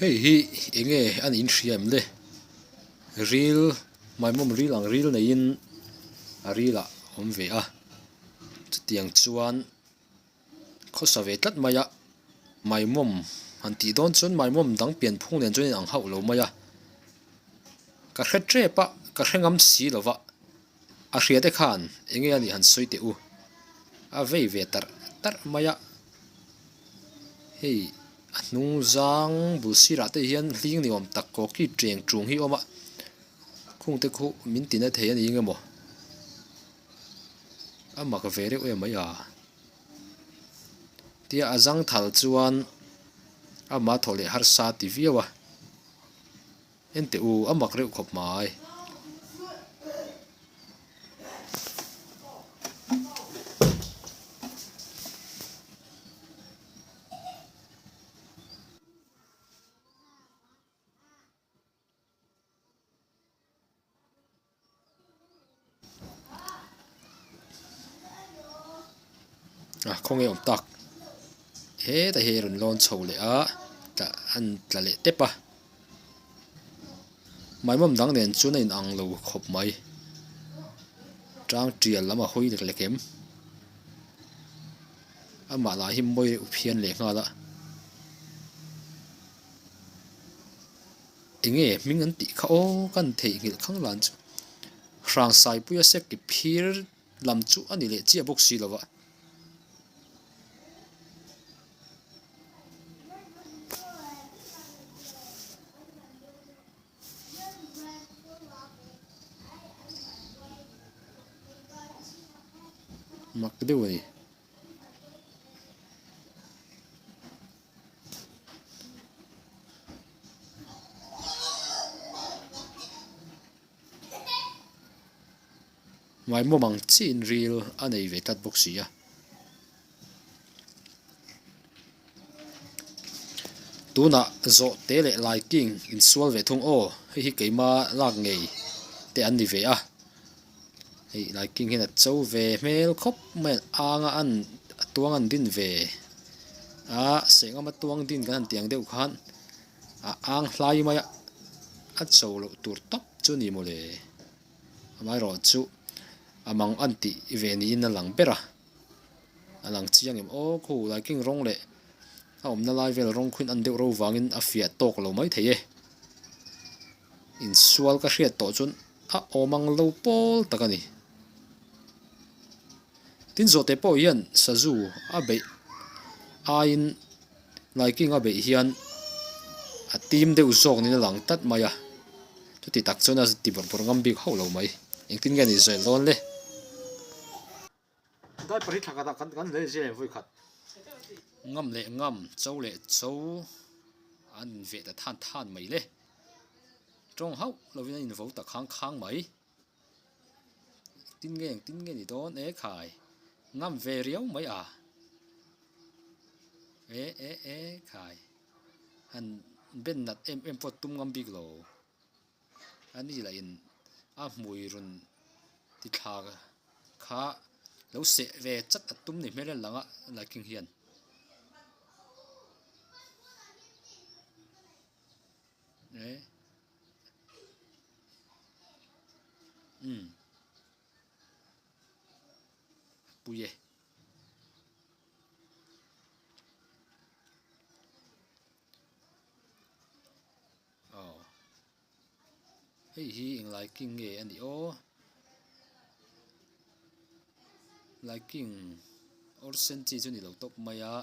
Hei hi eng nge a niin hria em le ril maimawm ril ang ril neiin a ril ah a awm ve a chutiang chuan khawsa ve tlat mai a maimawm han tih dawn chuan maimawm dang pian phung nen chuan a inang hauh lo mai a ka hre tep a ka hre ngam si lo va a hria te khan eng nge a nih han sawi teh u a vei ve tarh tarh mai a hei a hnung zang bul sirah te hian hling ni awm tak kawki teng tung hi a awm a khung te khu min tina thei a ni eng emaw a mak ve reuh em mai a tia a zang thal chuan amah thawh leh harsa ti viau a enteh u a mak reuh khawp mai. A khawnge awm tak hetah hian a rawn lawn chho leh a tah an tla leh tep a maimawm dang nen chuan a in ang lo khawp mai tang tial lam a hawi lek lek em amah lah hi mawi reuh phian leh nghal a. Enge hming an tih kha aw kan theihnghilh khang lan chu Hrangsaipuia sek ki phir lam chu a ni leh chiah bawk si lo va. Mak deuh a ni. Maimawm ang chiin ril a nei ve tlat bawk si a. Tunah zawh te leh laiking insual ve thung aw hei hi keima lak ngei te an ni ve a. Hei laiking hian a cho ve hmel khawp mai a anga an a tuang an din ve a sehngam a tuang din kan han tih ang deuh khan a ang hlai mai a a cho loh tur tawp chu a ni mawle amaherawhchu a mang an tih ve niin a lang ber a a lang chiang em aw khu laiking rawng leh a awmna lai vel rawng khuin an deuh ro vangin a fiah tawk lo maithei e. Insual ka hriat tawh chuan a awm ang lo pawl tak a ni. Tin zawhte pawh hian sazu a beih aiin laiking a beih hian a tim deuh zawk niin a lang tlat mai a. Chuti tak chuan a ti bawrh bawrh ngam bik hauh lo mai. Engtin nge ni zel dawn le? Diaper hi thla khatah kan kan hle zia em vawikhat. Ngam leh ngam, cho leh cho an inveh ta than than mai le. Tawng hauh lovin an invo ta khang khang mai. Tin nge engtin nge ni dawn e khai. Ngam ve riau mai a. E e e khai. Han ben nat em em pawh tum ngam bik lo. A ni lah in a hmui rawn ti thla kha lo seh ve chat a tum ni hmel a lang a laiking hian. Eh umm pui e. Aw hei hi eng laiking nge a nih aw laiking awr sen chi chu a ni lo tawp mai a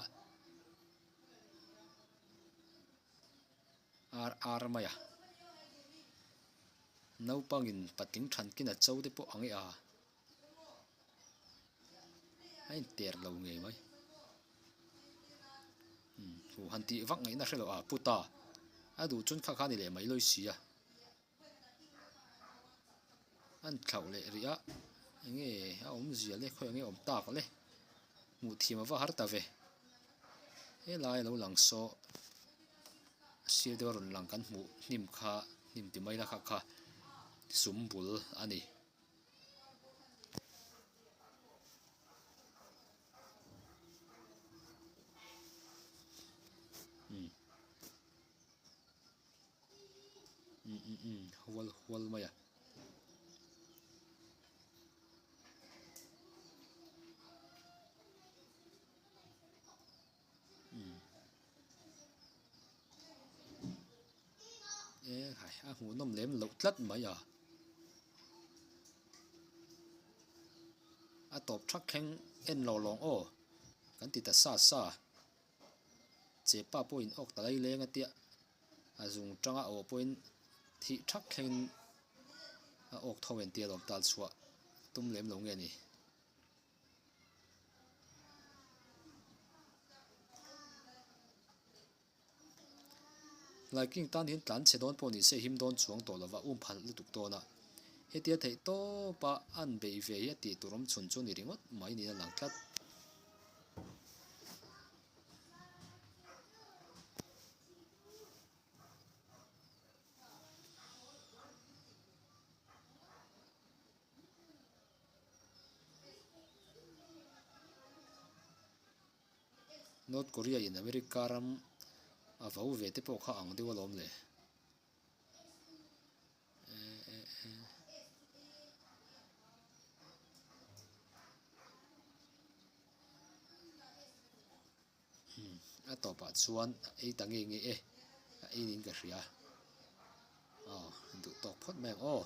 ar ar mai a naupangin patling thankin a cho te pawh ang e a a inter lo ngei mai. Umm han tih vak ngaihna hre lo a puta a duh chuan kha kha a ni leh mai lawi si a an thlauh leh rih a enge a awmzia le khawi enge awm tak le hmuh thiam a va har ta ve helai a lo lang saw a sir deuh a rawn lang kan hmuh hnim kha hnim ti mai la kha kha sum bul a ni. umm hual hual mai a. Umm e khai a hmuhnawm lem loh tlat mai a. A tawp thak thleng en lo lawng aw kan ti ta sa sa. Chepa pawhin awk ta lai leng a tia a zung tanga awh pawhin thih thak thlengin a awk tho en tia lawm tal chhuah tum lem lo nge ni. Laiking tan hian tlan chhe dawn pawh ni se him dawn chuang tawh lova um phalh lutuk dawn a. Hetia theih tawpa an beih ve hi a tih tur awm chhun chu ni ringawt mai niin a lang tlat. North Korea in America ram a vo ve te pawh kha ang deuh alawm le. Hmm a tawpah chuan a ei ta nge nge e a ei niin ka hria aw duh tawk phawt mai ang aw.